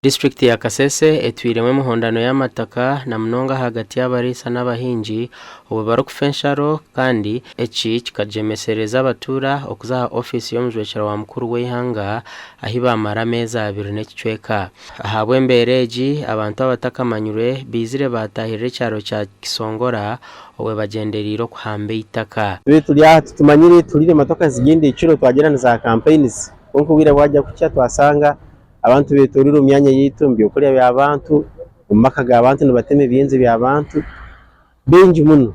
Disiturikiti ya Kasese etwiremu emihondano y'amataka na munonga ahagati y'abariisa n'abahingi obwo barikufa ensharo kandi eki kikagyemesereza abatuura okuza aha ofiisi y'omujwekyerwa wa mukuru w'eihanga ahi baamara ameezi abiri n'ekicweka. Ahabw'embeera egi, abantu abatakamanyirwe baizire baataahirira ekyaro kya Kisongora obwo bagyendereire okuhamba eitaka. Tube turi aha titumanyire tuhuriire emotoka nizigyenda ekiro twagira ni za campaigns kwonka obwire bwagya kukya twashanga Abantu betoroire omu myanya yaitu, omu by'okurya by'abantu, omu maka g'abantu nibatema ebyenju by'abantu baingi muno.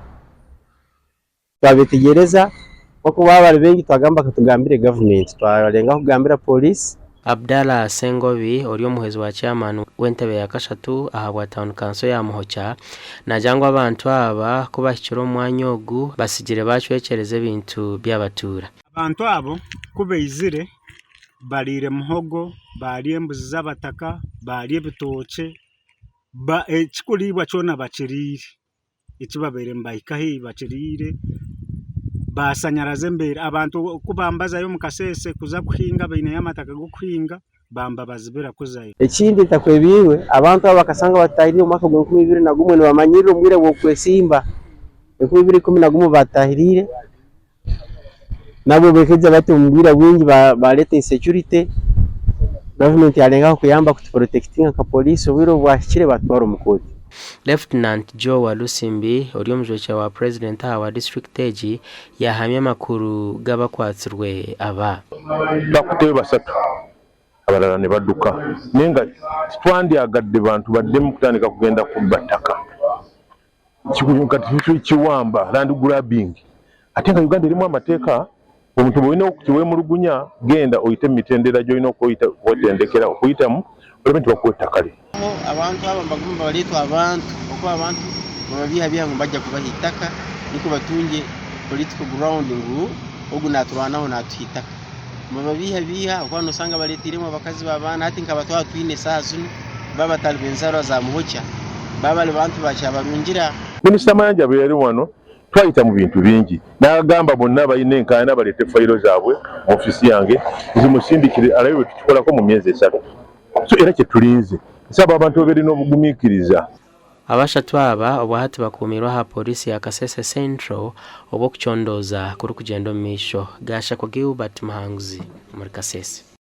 Twabetegyereza nk'oku baaba bari baingi twagamba katugambire gavumenti, twarengaho kugambira pooriisi. Abdallah Ssengobi ori omuhwezi wa chairman w'entebe ya kashatu ahabwa tauni kanso ya Muhokya naagira ngu abantu aba ku bahikire omu mwanya ogu batsigire baacwekyereza ebintu by'abatuura. Abantu abo ku baizire bariire muhogo, baarya embuzi z'abataka, baarya ebitookye, ekirikuriibwa kyona bakiriire, eki babaire nibahika haihi bakiriire, baashanyaraza embeera. Abantu ku bambazayo omu kasheeshe kuza kuhinga baineyo amataka g'okuhinga, bambabazibira kuzayo. Ekindi ntakwebiirwe, abantu aba bakashanga batahirire omu mwaka gwa 2021 nibamanyirira omu bwire bw'okwesimba, 2011 batahirire. Nabwo bakaija bati omu bwire bwingi bareeta insecurity, gavumenti yarengaho kuyamba kutu protectinga nka poliisi obwire obu bwahikire batutwara omu kooti. Lieutenant Joe Walusimbi ori omujwekyerwa wa Purezidenti aha wa disiturikiti egi yaahamya amakuru g'abakwatsirwe aba. Twakuteyo basatu abarala nibaduka naye nga titwandyagadde bantu baddemu kutandika kugenda kubba ttaka. Kiwamba, land grabbing, ate nga Uganda erimu amateeka, omuntu bwolina kyewemulugunya genda oyite mu mitendera gyolina okwetendekera okuyitamu olabe nti bakuwa ettaka lyo. Abantu aba nibaguma nibareetwa abantu ahabw'okuba abantu nibababiihabiiha ngu nibajya kubaha eitaka nikwo batungye political ground ngu ogu naaturwanaho naatuha eitaka. Nibababiihabiiha ahabw'okuba noshanga bareeteiremu abakazi b'abaana hati nka twaba twine eshaaha zinu baaba batari b'enzaarwa za Muhokya baaba bari bantu ba Kyabarungira. Minisita Mayanja bwe yali wano twayita mu bintu bingi n'agamba bonna abalina enkaayana baleete fayiro zaabwe mu ofiisi yange nzimusindikire alabe bwe tukikolako mu myezi esatu. So era kye tulinze. Nsaba abantu babeere n'obugumiikiriza. Abashatu aba obwahati bakuumiirwe aha Pooriisi ya Kasese Central obu okucondooza kurikugyenda omu maisho. Gashakwa Gilbert Muhanguzi omuri Kasese.